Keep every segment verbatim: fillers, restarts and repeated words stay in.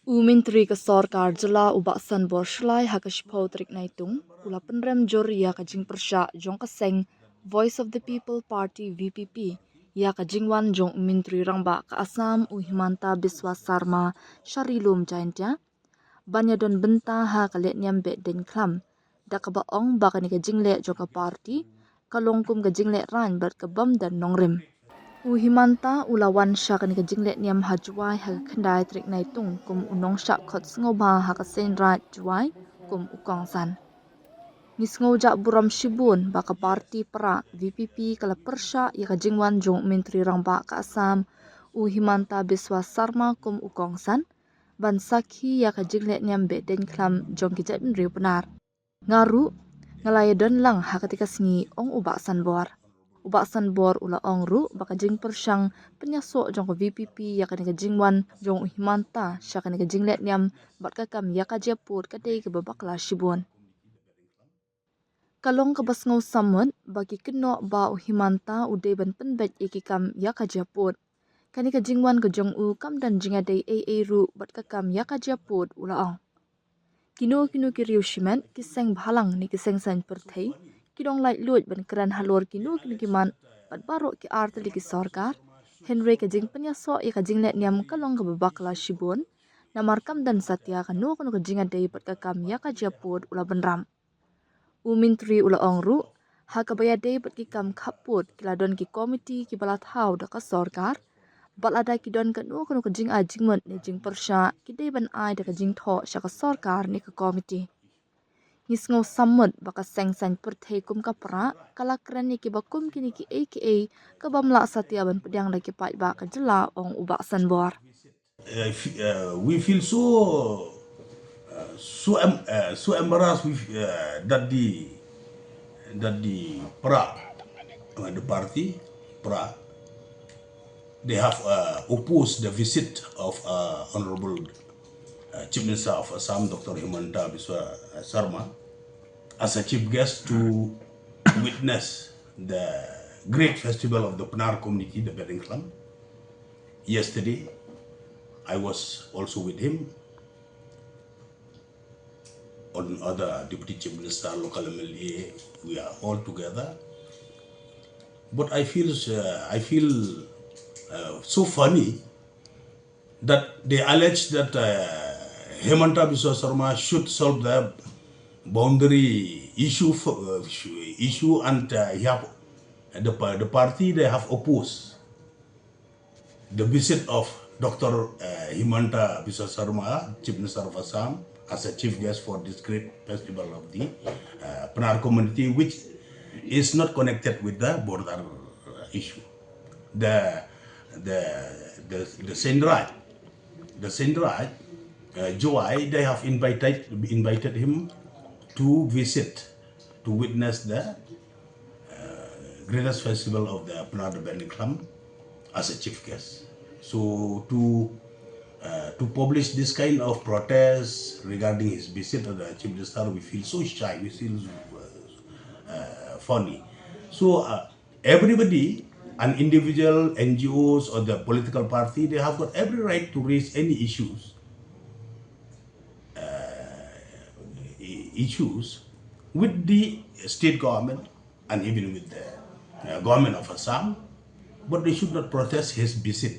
U Myntri ka Sorkar Jylla u Bah Sanbor Shullai ha ka shiphew tarik Naitung u la pynrem jur ïa ka jingpyrshah jong ka seng Voice of the People Party V P P ïa ka jingwan jong u Myntri Rangbah ka Assam u Himanta Biswa Sarma sha Ri Lum Jaintia ban ïadon bynta ha ka lehniam Behdeiñkhlam, da kaba ong ba kane ka jingleh jong ka party ka long kum ka jingleh rain bad ka bym don nongrim. U Himanta u la wan sha kane ka jinglehniam ha Jowai ha ka khyndai tarik Naitung kum u nongshah khot sngewbha ha ka Seiñ Raij Jowai kum u kongsan. Ngi sngew jah burom shibun ba ka party Prah V P P ka la pyrshah ïa ka jingwan jong u Myntri Rangbah ka Assam u Himanta Biswa Sarma kum u kongsan ban sakhi ïa ka jinglehniam Behdeiñkhlam jong ki jaitbynriew Pnar. Nga ruh nga la ïadon lang ha katei ka sngi, ong u Bah Sanbor. U Bah Sanbor u la ong ruh ba ka jingpyrshang pynïasoh jong ka V P P ïa kane ka jingwan jong u Himanta sha kane ka jinglehniam bad ka kam ïa ka jia pud ka dei kaba bakla shibun. Ka long kaba sngewsammut ba ki kynnoh ba u Himanta u dei ban pynbeit ïa ki kam ïa ka jia pud. Kane ka jingwan ka jong u kam don jingïadei ei ei ruh bad ka kam ïa ka jia pud, u la ong. Kino kino ki riew shimet, ki seng bhalang ne ki seng saiñ pyrthei ki dang laitluid ban kren halor kino kino ki mat bad baroh ki artylli ki sorkar. Hynrei ka jingpynïasoh ïa ka jinglehniam ka long kaba bakla shibun, namar kam don satia kano kano ka jingïadei bad ka kam ïa ka jia pud, u la bynrap. U Myntri u la ong ruh, ha kaba ïadei bad ki kam khappud ki la don ki komiti kiba la thaw da ka sorkar bad lada ki don kano kano ka jingai jingmut ne jingpyrshah ki dei ban ai da ka jingthoh sha ka sorkar ne ka komiti. Ngi sngewsammut ba ka seng saiñ pyrthei kum ka Prah ka la kren ïa kiba kum kine kiei kiei ka bym lah satia ban pdiang da ki paidbah ka jylla, ong u Bah Sanbor. Uh, f- uh, we feel so uh, so em- uh, so embarrassed with, uh, that the that the Prah, uh, the party Prah, they have uh, opposed the visit of uh, Honorable uh, Chief Minister of Assam, Doctor Himanta Biswa Sarma, as a chief guest to witness the great festival of the Pnar community, the Behdeiñkhlam. Yesterday, I was also with him. On other deputy chief minister, local M L A, we are all together. But I feel, uh, I feel uh, so funny that they allege that uh, Himanta Biswa Sarma should solve the boundary issue for, uh, issue, and uh, he have, the, pa- the party, they have opposed the visit of Doctor uh, Himanta Biswa Sarma, Chief Minister of Assam, as a chief guest for this great festival of the uh, Pnar community, which is not connected with the border issue. The the the Seiñ Raij, the Seiñ Raij, uh, Jowai, they have invited invited him to visit, to witness the uh, greatest festival of the Pnar, the Behdeiñkhlam, as a chief guest. So to uh, to publish this kind of protest regarding his visit as the chief minister, we feel so shy. We feel uh, uh, funny. So uh, everybody, an individual, N G Os, or the political party, they have got every right to raise any issues, uh, i- issues with the state government and even with the uh, government of Assam, but they should not protest his visit,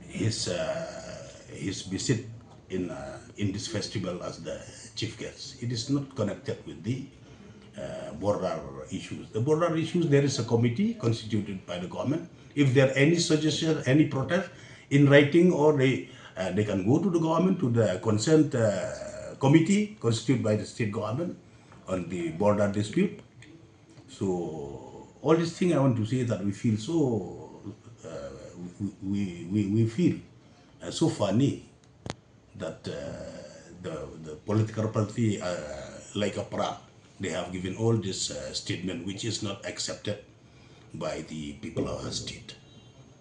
his uh, his visit in uh, in this festival as the chief guest. It is not connected with the uh, border issues. The border issues, there is a committee constituted by the government. If there are any suggestion, any protest in writing, or they uh, they can go to the government, to the consent uh, committee constituted by the state government on the border dispute. So all this thing I want to say that we feel so uh, we, we, we feel uh, so funny that uh, the, the political party uh, like Prah, they have given all this uh, statement which is not accepted by the people of the state.